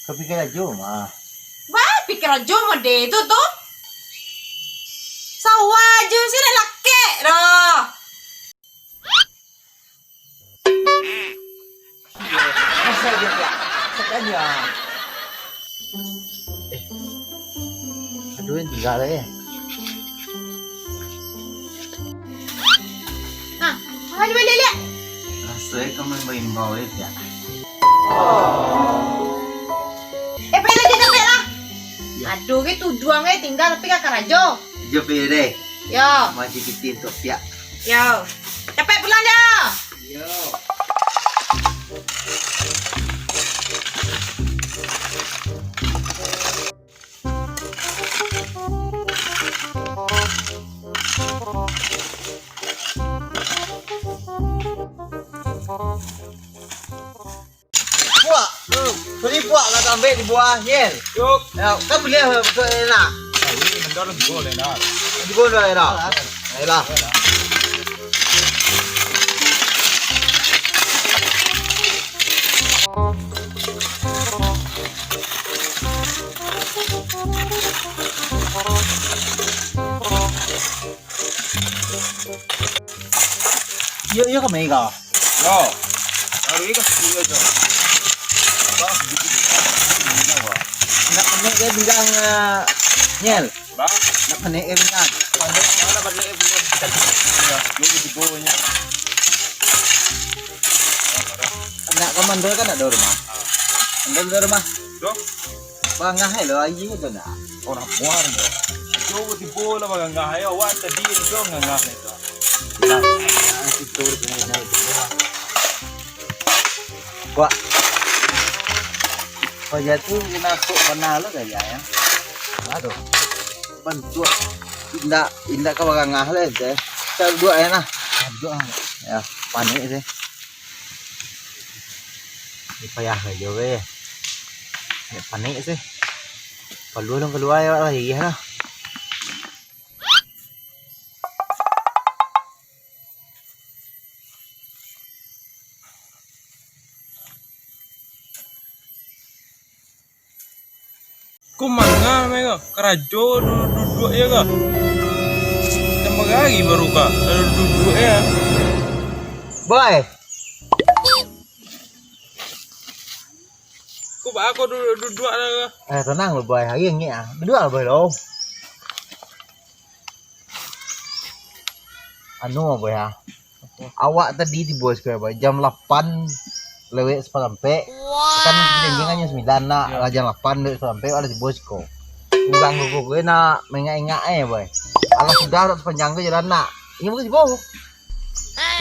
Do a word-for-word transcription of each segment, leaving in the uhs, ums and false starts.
Tapi karajo mah. Bah, pikir ajo mode itu tu. Sawah ajo sih dah lakek dah. Masa aja, Piak. Cek aja. Eh. Aduh, yang tinggal, eh. Nah, apa aja balik, lihat? Raso, eh, kamu imbau-imbau, eh, Piak. Eh, pergi lagi, capek lah. Ya. Aduh, gitu, duang, eh, tinggal, tapi kakak rajo. Jom, Piak, deh. Yo. Maju kita untuk Piak. Yo. Capek pulang, yo. Yo. Puak. Hmm. Tadi puak lah tambik di buah, Nyel. Yuk. Ya, kan boleh lah, betul, enak. Nah, ini benda lebih boleh lah. Lebih boleh lah. Ayolah. Iyo, iyo, kami ka. Yo. Baru iko sepuluh aja. Abang sedikit juga. Ini apa? Nak kena ke bintang, eh, Nyel? Bang? Nak kena ke bintang? Pandai, mana pandai ke bintang? Yo, di bawahnya. Nak ke mandor kan ada rumah. Mandor ada rumah. Yo. Bangah lo, ayi tu nak. Orang muar tu. Coba tibo lah bangah, ayo, awak tadi tu ngangah itu. Wah. Kau jatuh kena sok panah lo kaya ya. Aduh. Bantuak. Indak, indak ka bangah lah ente. Kita duduk aja nah. Duduk ah. Ya, panik sih. Ini payah aja weh. Ya, panik sih. Kalau dong keluar ya lah, iya lah. Ko manga namanya ko? Karajo du-, duduak ya ko? Tambah gari baru ka, lalu duduak ya. Boy. Ko baa ko du-, duduak lah ko? Eh, tenang lo, Boy. Hari ngek ah. Duduak lah, Boy, lo. Anu, Boy, ah. Awak tadi tibo siko, Boy, jam lapan lewat saparampek. Kan janji kan jam sambilan nak, lah jam lapan lewat saparampek, awak lah tibo siko. Urang ko, ko, ko, nak maingak-ingak, eh, Boy. Alah sudah, tak sapanjang tu jalan nak. Inyo baru tibo.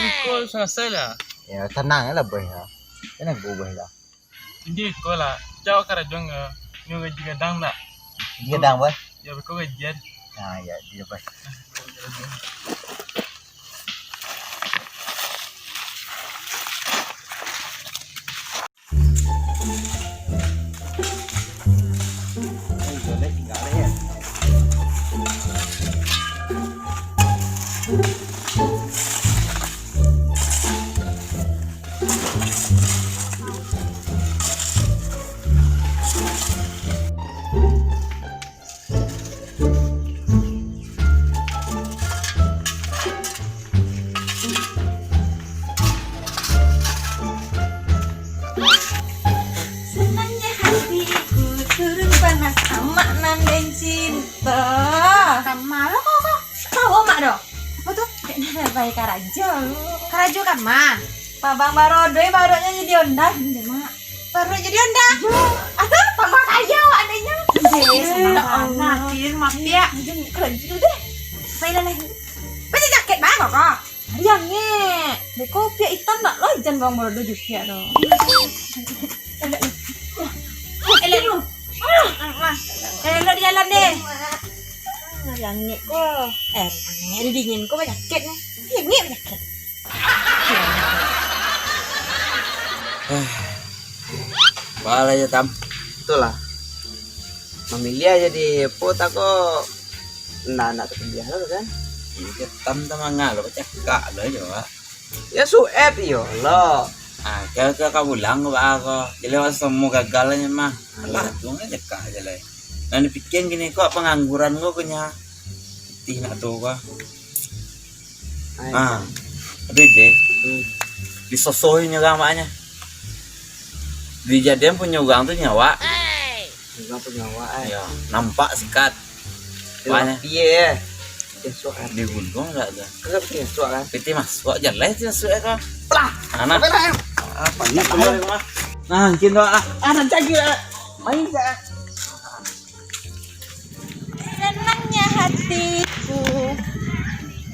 Iko salasai lah. Ya, tenang lah, Boy, ya. Tenang, Boy, lah. Indak iko lah, cak karajo nyo, nyo gaji gadang tak? Gaji gadang, Boy? Ya, beko gajian. Nah, ya, dia, Boy. Senangnya hatiku turun panas amak nan den cinta. Kama lo kau, kau. Tahu mak doh. Apa tu? Dek nada baik karajo. Karajo kama? Pabang barodoi, barodonyo jadi onda. Iya, Mak. Baru jadi onda? Iya. Atau tambah kaya awak adanya. Iya, senang anak, Kin, maaf ya. Iya, keren juga deh. Baiklah, lah. Baca jaket baru kok. Jangan. Beko piak hitam tak lo, jan bang baru jupiak tu. Eh, lo. Eh, lo di jalan deh. Langit ko. Eh, langit dingin ko, bajaket ni. Langit bajaket. Baa lah yo, Tam. Itulah. Mamiliah jadi apo tako, ndak nak tapiliah lo kan. Iyo, Tam, tamangah lo, bacakak lo jo, Pak. Ya, suep iyo lo. Ah, kau, kau, kau pulang ko, baa ko. Jaleh awak samo gagal nyo mah. Alah, tu nyo cakak aja lah. Nan dipikian kini ko pangangguran ko, ko nyo. Pitih nak tu ko. Ai. Ah, tapi deh. Hmm. Disosohi nyo urang maknyo. Dijadian punyo urang tu nyo awak. Urang punyo awak, ai. Yo, nampak sikat. Banyak. Iya, ya. Pitih masuak, kan? Digulung agak tu. Agak pitih masuak, kan? Pitih masuak, jaleh pitih masuak, kan? Pelah! Nah, nah. Apa lah, ya? Apa ni? Apa ni? Nah, mungkin doa. Ah, dan cagi, ah. Main, ah. Senangnya hatiku.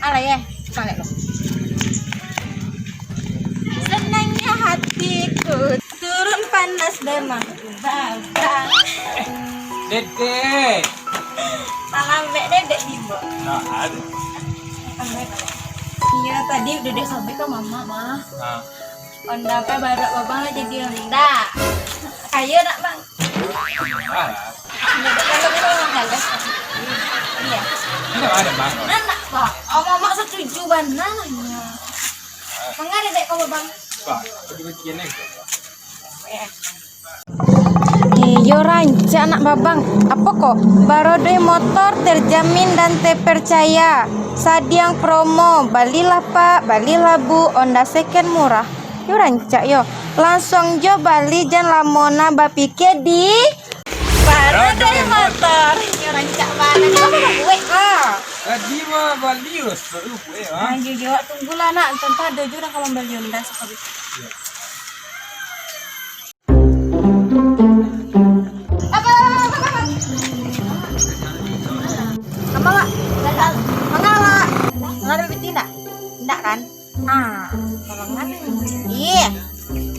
Alah, ya. Balik lo. Senangnya hatiku. Turun panas demam. Babang. Dedek. Salam dek Dedek Bimo. Nah, aduh. Iyo, tadi Dedek sampai ka Mama mah. Nah. Onda ka baruak Babang lah jadi onda. Kayo nak, Bang? Nah. Dedek kalau Bimo Babang galas. Iya. Ini ada, Bang. Nah, nak, Bang. Oh, Mama setuju bana nyo. Manga Dedek ka Babang? Pak, aku juga kena. Eh. Eh, yo rancak anak Babang. Apo ko? Barodoi motor terjamin dan terpercaya. Sadiang promo, balilah Pak, balilah Bu, Honda second murah. Yo rancak yo. Langsuang jo bali, jan lamo na bapikia di Barodoi motor. Yo rancak bana. Apo buek ko? Tadi mah bali yo, baru buek ah. Nah, yo, yo, tunggulah nak, tantu ado jo urang ka mambali Honda sakali. Iyo. Apo, apo, apo, apo? Apo, Wak? Gagal. Manga, Wak? Manga ado piti ndak? Ndak, kan? Ah, tolongan. Ih,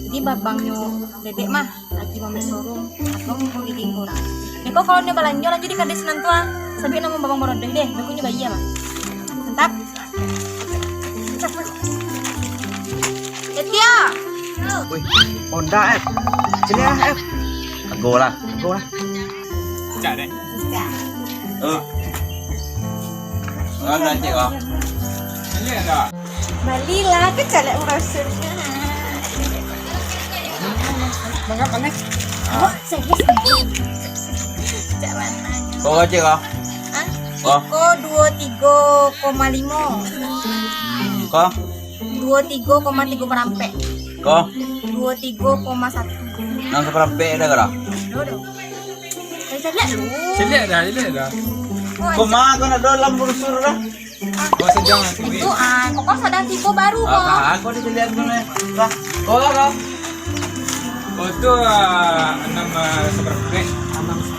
jadi babangnyo Dedek mah lagi maambiak sorong, atau mungkin di tinggo lah. Niko kalau nio balanjo lanjut di kadai sinan tu ah, sabuik namo Babang Barodoi deh, bakunyo bayia mah. Mantap. Setia. Wih, Honda, eh. Sini ah, eh. Ago lah. Ago lah. Cak deh. Cak. Eh. Honda, cek, ah. Ini ada. Balilah, kecalek murah surga. Mangap, mangap. Ah. Kok serius? Cak mana? Kok cek, ah? Hah? Oh. Iko duo tigo koma limo. Ko? Duo tigo koma tigo parampek. Ko? Duo tigo koma satu. Nang saparampek ado ko? Ado, ado. Saya caliak dulu. Caliak dah, caliak dah. Oh, koma ko nak dalam brosur dah. Oh, sadang tu. Itu, ah, pokok sadang tibo baru ko. Ah, ko di caliak dulu, eh. Lah, ko lah, ko. Oh, tu, ah, anam, ah, saparampek.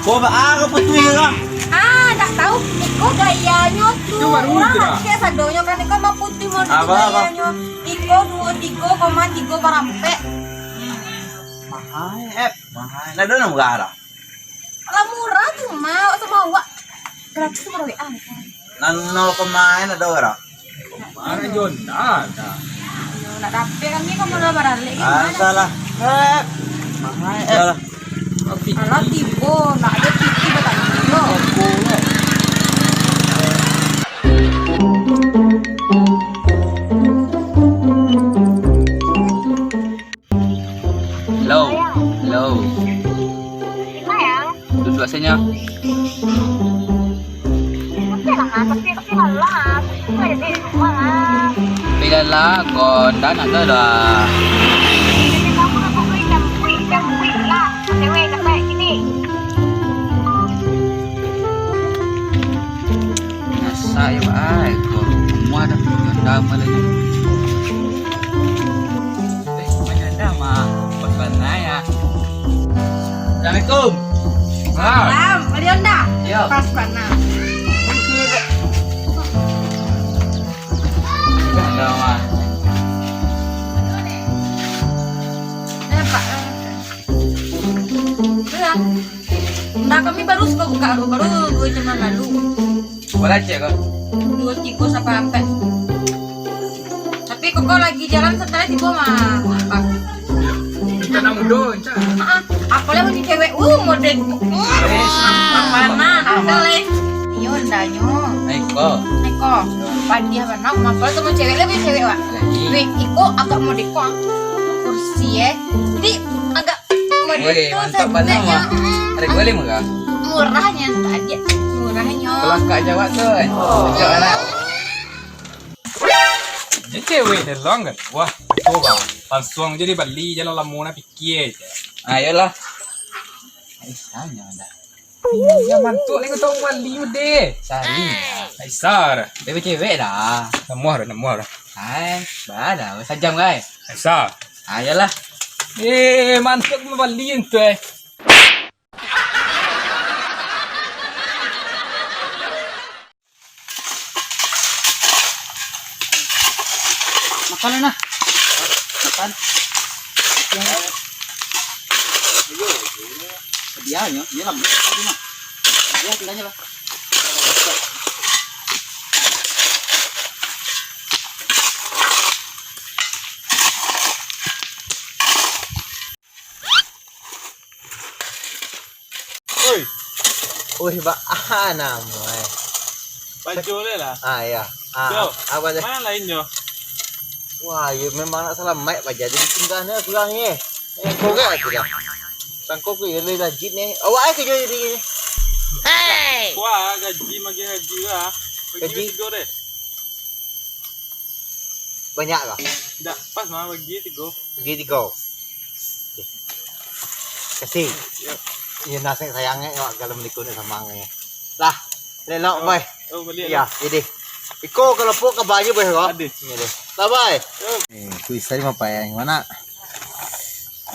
Ko ba-, ah, ko putuih ko. Ah, ndak tahu. Iko gayanyo tu. Tu baru urang tu lah. Akeh sadonyo kan, iko mah putuih model gayanyo. Iko duo tigo koma tigo parampek. Mahal, eh. Mahal. Ndak ado nan murah dah. Alah murah tu mah, awak samo awak. Gratis tu murah W A. Nan nol koma ado dak? Ado jo ndak, dah. Yo, nak dapek kami kan modal baralek gimana? Salah. Eh, mahal, eh. Salah. Alah tibo, nak ado titi batanya. Aku, eh. Hello, hello. Sayang. Duduk sini. Oke lah, Mas. Tapi, tapi lah, Mas. Aku ada di rumah, Mas. Tapi lah, lah, kau ndak nak tahu dah. Jadi, kamu nak buka ikan, buka ikan, buka ikan lah. Cewek, cewek, sini. Nasa yo ai ko. Mua dah punya dama lagi. Eh, mana dama? Pas panai ah. Assalamualaikum. Salam. Salam, beli onda? Yo. Pas panai. Dah dama. Eh, Pak. Dah. Nah, kami baru suka buka, baru dua jam yang lalu. Bola cek kau? Dua tiga sampai empat. Tapi kok, kau lagi jalan santai tiba mah. Apa? Kita nak mudo, Encah. Ah, apa lah ni cewek? Uh, model. Eh, mana? Ada leh. Iyo, ndanyo. Eko. Eko. Padiah mana? Mapal tu cewek lebih cewek, Wak. Lagi. Weh, iko agak model kok. Kurus. Cie. Jadi agak model Woi, tu mantap saja bana, ya. Mak. Harga boleh murah? Murahnya tadi. Murahnyo. Kelakar jawab tu, kan? Cocok lah. Ni cewek dia long kan? Wah, betul bang. Langsung je dibali, jangan lamo nak pikir je. Ayolah. Eh, tanya dah. Iya, mantuk ni kau tahu bali deh. Sari. Aisyah. Bebe cewek dah. Namuah dah, namuah dah. Hai, bah dah. Sajam kai. Aisyah. Ayolah. Eh, mantuk bali tu eh. Makan lah, nah. Makan. Dia nyo, dia lambek tadi mah. Dia tinggalnya lah. Oi. Oi, baa namo eh? Baju le lah. Ah, iya. Ah, Yo, apa deh? Mana lainnyo? Wah, yo memang nak salamaik paja jadi tinggal ni kurang ni. Eh, korek aku dah. Sangko ku yo le lajit ni. Awak ai kerja jadi ni. Hei. Wah, gaji makin gaji lah. Bagi Gaji? Tigo deh. Banyak lah. Ndak, pas mah bagi tigo. Bagi tigo. Kasih. Yo. Iyo, nasib sayangnya awak kalau menikun sama ngai. Lah, lelok, boy. Oh, balik. Iya, jadi. Iko kalau pok ka baju, boy, ko? Ada. Iya deh. Lah, boy. Yo. Eh, ku isai mah payah yang mana?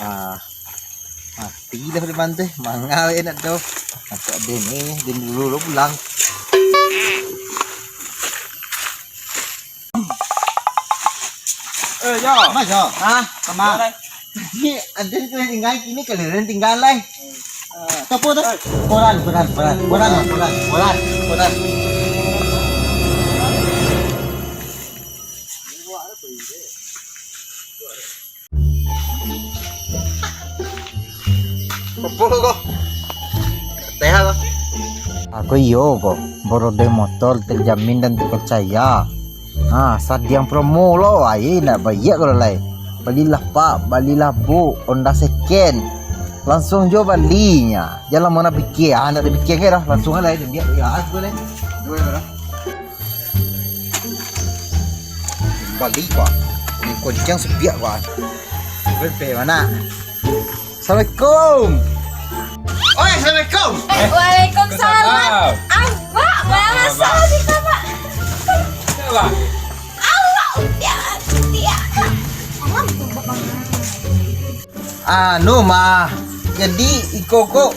Ah, mati dah depan tu. Mangga, eh, nak tu. Masuk din ni, din dulu lo pulang. Eh, Jo. Kama, Jo? Hah? Kama? Tadi antin kalian tinggal, kini kalian tinggal lai. Apa tu? Koran, koran, koran, koran, koran, koran, koran. Apo ko? Sehat ko? Ako iyo ko, borodeh motor terjamin dan terpercaya. Ha, sadiang promo lo, ai nak baiak ko lai. Balilah pak, balilah bu, Honda second. Langsuang jo balinyo. Jan lamo nak pikia, ha, nak dipikia dah. Langsuang lai, diambiak. Ya, aku lai. Dua dah. Bali, Pak. Ni koncang sepiak, Pak. Berpe mana? Assalamualaikum. Oi, assalamualaikum. Eh, waalaikumsalam. Abak, malah masalah di kamar. Abak. Abak, upiak, upiak. Anu mah, jadi iko ko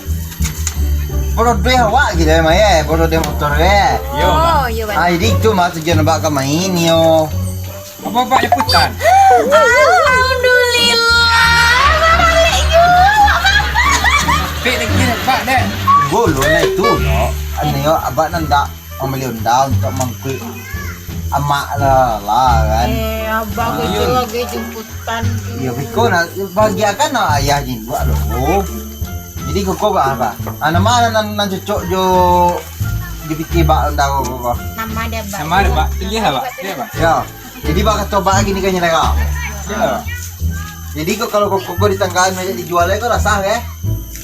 borodeh awak gitu ya, Mai, eh, borodeh motor, eh. Iyo, Mak. Oh, iyo, Bang. Ah, jadi itu mah tujuan abak ka main, yo. Apa abak nyeputan? Alhamdulillah, balik juga, Bang. Pek lagi, Pak, dek. Golo lah itu, no. Anu, yo, abak nan dak mambali onda untuak mangkuik amak lah, lah, kan. Eh, abang Ah, tu iyo. Lagi jemputan tu. Iyo, biko nak bahagiakan nak ayah jenggot lo. Jadi koko ba apa? Ah, nama nan, nan, nan cocok jo dipikir bak onda koko ko? Nama dia, Bang. Nama dia, Bang. Pilih lah, Bang. Pilih, Bang. Ya. Jadi bak kato bak gini kan nyelera. Ya. Jadi kok kalau koko ko di tanggaan banyak dijual ko rasah ke?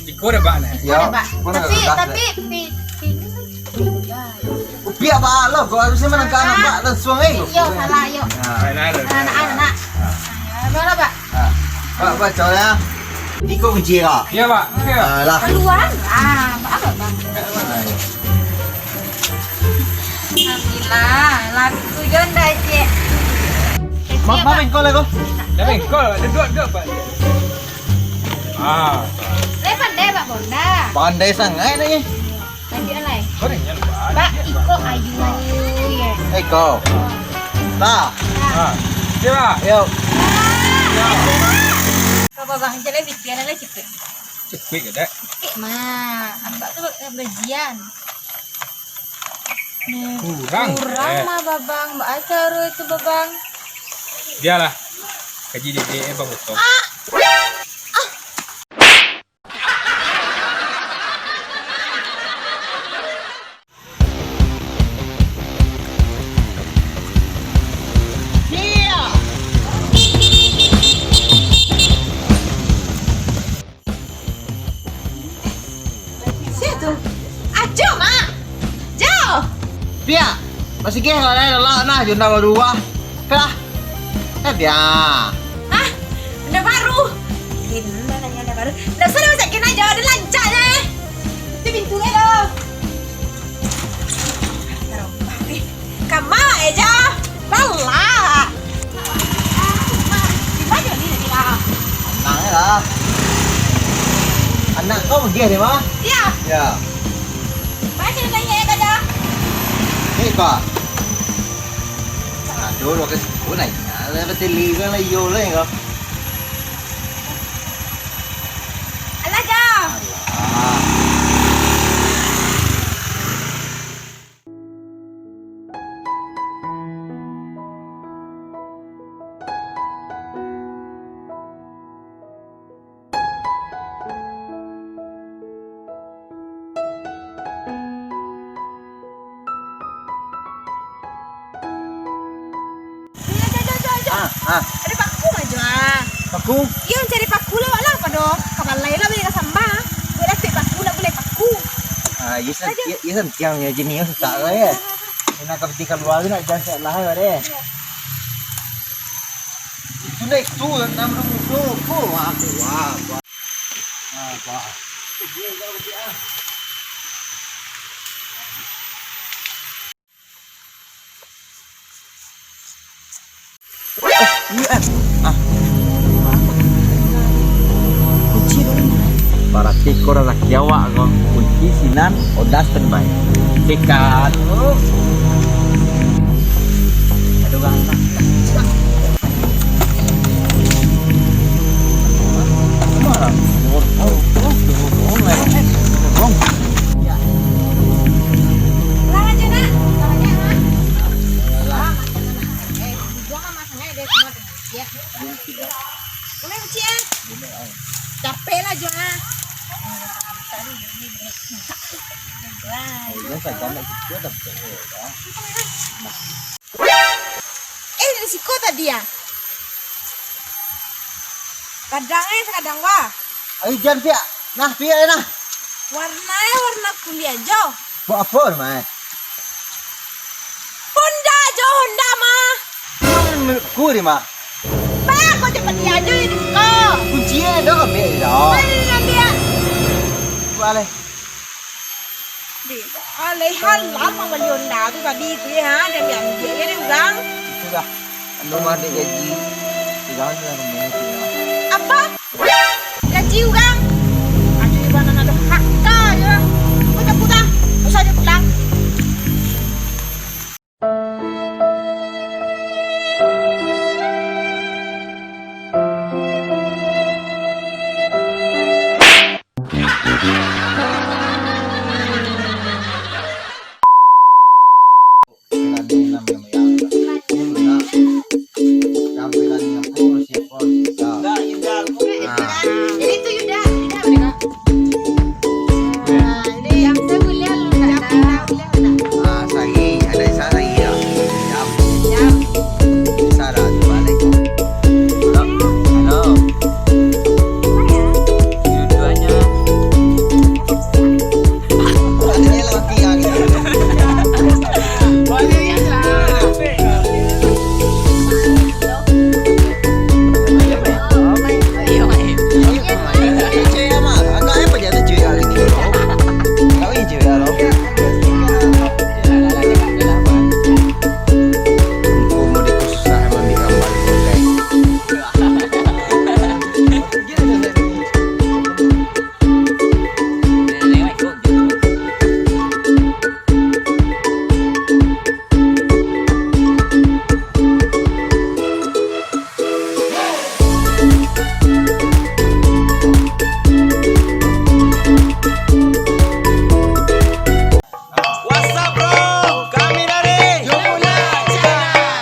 Iko dah, Bang, nah. Ya. Ada, Bang. Kok nak Tapi, kertas, tapi, eh? Pi-, pi-, Upiak bak lo, kau harusnya menangkap anak bak langsung, eh. Yo, salah, yo. Nah. Anak, anak, anak. Nah, ya, berapa, Pak? Nah. Pak, Pak, coba ya. Iko kunci kau. Iya, Pak. Iya. Ah, lah. Keluar. Ah, apa, Bang? Alhamdulillah, laku jo ndak, Cik? Ma-, ma bengkol aku. Dah bengkol, duduk, duduk, Pak. Ah. Saya pandai, Pak Bonda. Pandai sangat ni. Lanjut, alai. Kau ni yang buat. Bak, iko ayu, ye. Iko. Nah. Nah. Siap. Yuk. Kau, Bang, jalan bikin lah, cepet. Cepet ke, Dek? Cepet, mah. Abak tu, eh, gajian. Kurang, kurang, eh. Mah, Babang. Bak acara itu, Babang. Biarlah. Gaji dia, dia, eh, Bang, potong. Ah. Ah. Piak, masih geh lah, lalak nah, jo ndak baru ah. Piak lah. Eh, Piak. Hah? Ndak baru? Gin, ndak nanya ndak baru. Ndak usah, ndak usah, gin aja, udah lancar je. Itu pintu dia tu. Taruh, eh. Kama aja. Lalak. Di mana ni tadi lah? Tenang je lah. Anak kau pergi ni, mah? Ya. Ya. Macam mana ya, Kak? Ni, Kak. Aduh, lo ke sepuluh lah, ya. Lah, betul lah, lah, yo lah, ya, Kak. Alah, Kak. Alah. Jo, jo, jo, jo, jo. Ah, ah. Ado paku mah, Jo, ah. Paku? Iyo, cari paku lah, awak lah, pado ka balai lah, bali ka samba. Buek dapek paku, nak buliah paku. Ah, iyo san-, Aduh. Iyo, iyo santiang yo, jenius tak lah, yo. Nak ka piti kalua tu, nak jan siap lah, yo, deh. Iyo. Itu ndak itu, yang nama musuh. Oh, wah, wah, wah. Ah, wah. Eh, iya, eh. Ah. Kunci rumah. Barati ko razaki awak ko. Kunci sinan, Honda standby. Sikat. Aduh, urang nak. Lah, Jo, nak. Lah, Jo, nak. Eh, Jo, nak masak, eh, dia semua tu. Ya. Boleh, Uci, eh? Capek lah, Jo, ah. Wah. Eh, dari siko tadi, ah? Kadang, eh, kadang, wah. Ayo, jan, Piak. Nah, Piak, nah. Warna, eh, warna kuliah, Jo. Buat apa, Mai? Honda, Jo, Honda, mah. Menurutku, ni, mah. Bah, kau cepat dia aja, ini kau. Kunci, eh, dah ambil, dah. Mana ni ambil? Buat, leh. Dek, alai halam mambali Honda tu tadi tu, ya, ha, diambiak-ambiak je dek urang. Itulah, anu mah dek gaji, urang tu lah rumah tu lah. Apa? Gaji urang? Gaji urang nan ado hak ka je lah. Kau cabut lah, usah je pulang. Jadi tu Yuda, Yuda boleh kah? Ah, sari, ada salah ya. Jam. Jam. Salah tu balik. Halo. Halo. Dua-duanya. Ada yang laki yang. Boleh ya lah. What's up, bro? Kami dari Jumula Channel.